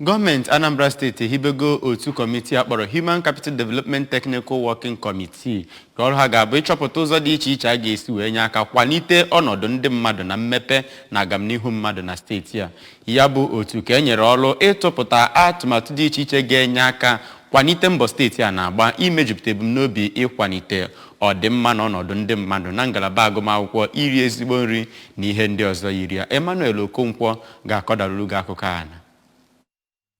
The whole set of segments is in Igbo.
Gọọmenti Anambra Steeti ehibego otu kọmitii akpọrọ Human Capital Development Technical Working Committee ka ọrụ ha ga-abụ ịchọpụta ụzọ dị iche iche a ga-esi wee nye aka kwalite ọnọdụ ndị mmadụ na mmepe na agamnihu mmadụ na steeti a. Ya bụ otu ka e nyere ọrụ ịtụpụta atụmatụ dị iche iche ga-enye aka kwalite mbọ steeti a na-agba imejupụta ebumnobi ịkwalite ọdịmma na ọnọdụ ndị mmadụ na ngalaba agụmakwụkwọ, iri ezigbo nri na ihe ndị ọzọ yiri ya. Emmanuel Okonkwo ga-akọdaruru gị akụkọ a.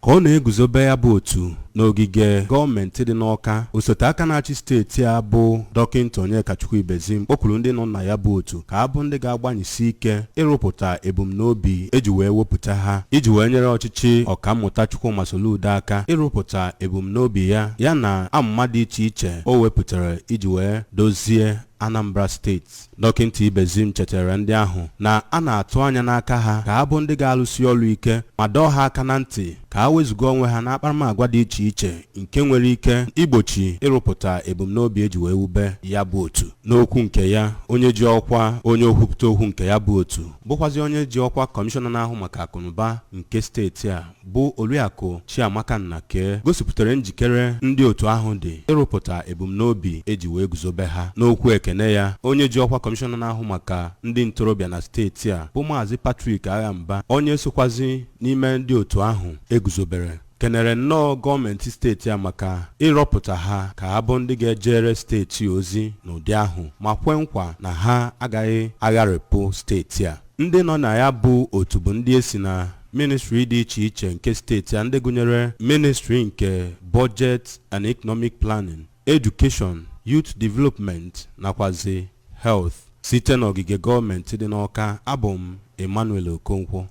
Ka ọ na-eguzobe ya bụ otu n'ogige gọọmenti dị n'Ọka, osote aka na-achị steeti a bụ Dọkịnta Onyekachukwu Ibezim kpọkwuru ndị nọ na ya bụ otu ka abụ ndị ga-agbanyesi ike ịrụpụta ebumnobi eji wee wepụta ha, iji wee nyere ọchịchị Ọkammụta Chukwuma Soludo aka ịrụpụta ebumnobi ya, ya na amụma dị iche iche o wepụtara iji wee dozie Anambra Steeti. Dọkịnta Ibezim chetara ndị ahụ na a na-atụ anya n'aka ha ka ha bụ ndị ga-alụsi ọrụ ike, ma dọọ ha aka na ntị ka ha wezụga onwe ha n'akparamagwa dị iche iche nke nwere ike igbochi ịrụpụta ebumnobi eji wee wube ya bụ otu. N'okwu nke ya, onye ji ọkwa onye okwupụta okwu nke ya bụ otu, bụkwazi onye ji ọkwa kọmishọna na-ahụ maka akụnụba nke steeti a, bụ Oriakụ Chiamaka Nnake, gosipụtara njikere ndị otu ahụ dị ịrụpụta ebumnobi eji wee guzobe ha. N'okwu ekene ya, onye ji ọkwa kọmishọna na-ahụ maka ndị ntorobịa na steeti a, bụ Maazị Patrick Aghamba, onye sokwazi n'ime ndị otu ahụ eguzobere, kenere nnọọ gọọmenti steeti a maka ịrọpụta ha ka ha bụ ndị ga-ejere steeti ozi n'ụdị ahụ, ma kwe nkwa na ha agaghị agharịpụ steeti a. Ndị nọ na ya bụ otu bụ ndị esi na ministri dị iche iche nke steeti a, ndị gụnyere ministri nke Budget and Economic Planning, Education, Youth Development nakwazi Health. Site n'ogige gọọmenti dị n'Ọka, abụ m Emmanuel Okonkwo.